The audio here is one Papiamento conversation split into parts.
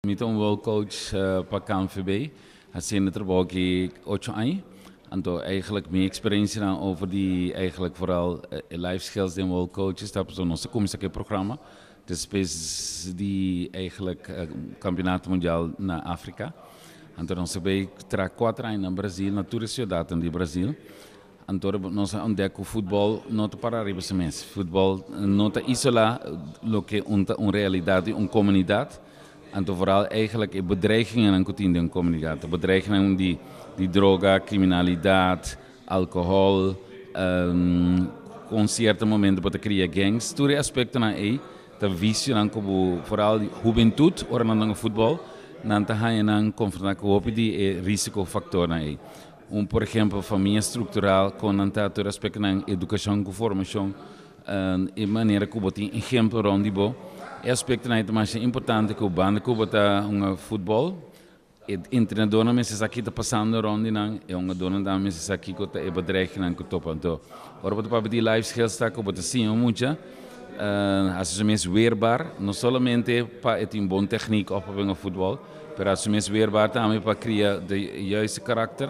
Mi ta un world coach pa KNVB, hasiendo trabou aki 8 aña. Anto eigenlijk mi experiencia dan over di eigenlijk vooral life skills den world coaches, ta pasobra nos a cuminsa cu e programa despues di eigenlijk campeonato mundial na Africa. Anto nos a bay traha 4 aña na Brasil, na tur ciudad di Brasil. Anto nos a ontdek cu futbol no ta para riba su mes. Futbol no ta isola loke un realidad di un comunidad. Anto vooral eigenlijk e bedreigingen cu tin den un comunidad. E bedreigingen di droga, criminalidad, alcohol, cu cierto momento por cria gangs. Tur e aspectonan ey, ta visionan como vooral hubentud, ora nan hunga futbol, nan ta haya nan confronta cu hopi di e risico factornan ey. Por ehempel, famia structural, cu nan ta tur aspectonan, educacion cu formacion, e manera cu bo tin ehempel rond di bo. E aspectonan ta mas importante cu banda cu ta un futbol, e treinador nan mester sa kico ta pasando rond di nan, e hungador nan mester sa kico ta e bedreiging cu topa. Anto, ora bo papia di life skills ta cu bo ta siña mucha, haci su mes weerbaar, no solamente pa tin bon techniek of pa hunga futbol, pero haci su mes weerbaar tambe pa cria de juiste karakter,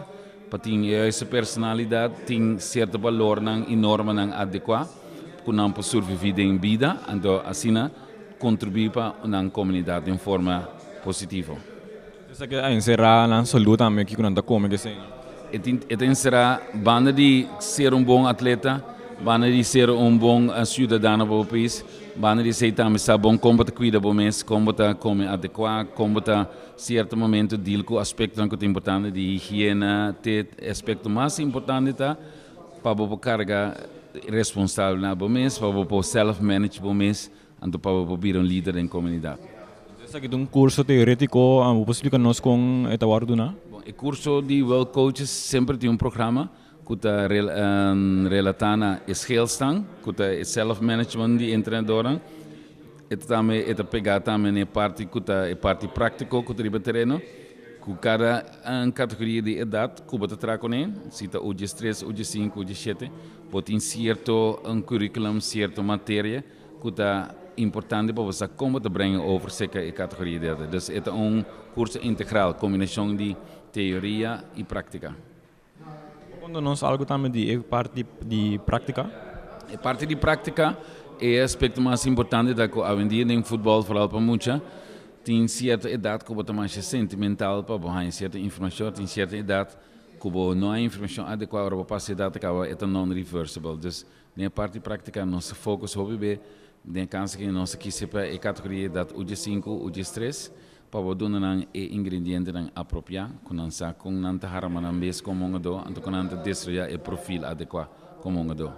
pa tin juiste personalidad, tin cierto valornan y normanan adecua, cu nan por sobrevivi den bida, anto asina contribui pa un comunidad di forma positivo. Esaki ta encera nan salud tambe cu nan ta come cu esey. E ta encera banda di ser un bon atleta, banda di ser un bon ciudadano pa e pais, banda di ser tambe sa bon con ta cuida bo mes, con ta come adecua, con ta cierto momento deal cu aspecto cu ta importante di higiena, te aspecto mas importante ta pa bo carga responsabel na bo mes, pa bo self-manage bo mes, anto pa bo bira un lider den comunidad. Esaki ta un curso teoretico, bo por splica nos con e ta wordo duna? Bon, e curso di World Coaches semper tin un programa cu ta relata na skillsnan, cu ta self-management di treinador. E tambe ta pega tambe na parti cu ta e parti practico cu ta riba tereno, cu cada un categoria di edad cu bo ta traha cune, si ta U13, U5, U7, bo tin cierto un curriculum, cierto materia cu ta importante pa bo con ta brengen over zeker e categoria di edad. Dus e ta un curso integral, combinacion di teoria y practica. Conta nos algo tambe di parti di practica? E parti di practica e aspecto mas importante da cu awendia den futbol, vooral pa mucha, tin cierto edad cu ta mas sentimental pa bo cierto informacion, tin cierto edad cu no tin informacion adecua pa pasa edad caba e non-reversible. Dus den parti practica nos focus hopi be den caso cu nos kies pa e categoria di edad U5, U3, pa duna nan e ingredientenan apropia, cu nan sa con nan ta harma nan mes como hungador, anto con nan ta desaroya e perfil adecua como hungador.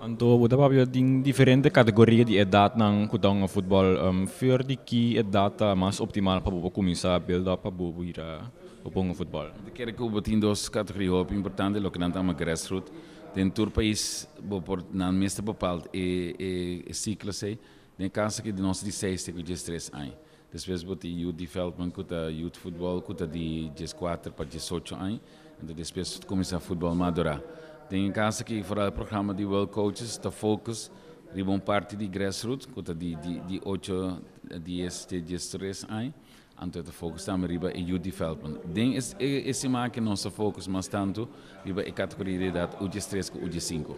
Anto, bo ta papia di diferente categoria di edadnan cu ta hunga futbol. For di ki edad ta mas optimal pa bo cuminsa build up pa bo bira pa futbol? Mi ta kere cu tin dos categoria hopi importante, loke nan ta yama grassroots. Den tur pais, bo por nan mester bepaald e ciclo ey. Den caso aki di nos di 6 te 13 aña. Despues bo tin youth development, cu ta youth football, cu ta di 14 pa 18 aña. Anto despues cuminsa futbol madura. Den caso aki vooral e programa di World Coaches ta focus riba un parti di grassroots, cu ta di 8, 10 te 13 aña. Anto ta focus tambe riba e youth development. Den e siman cu nos focus mas tanto riba e categoria di edad U13 cu U5.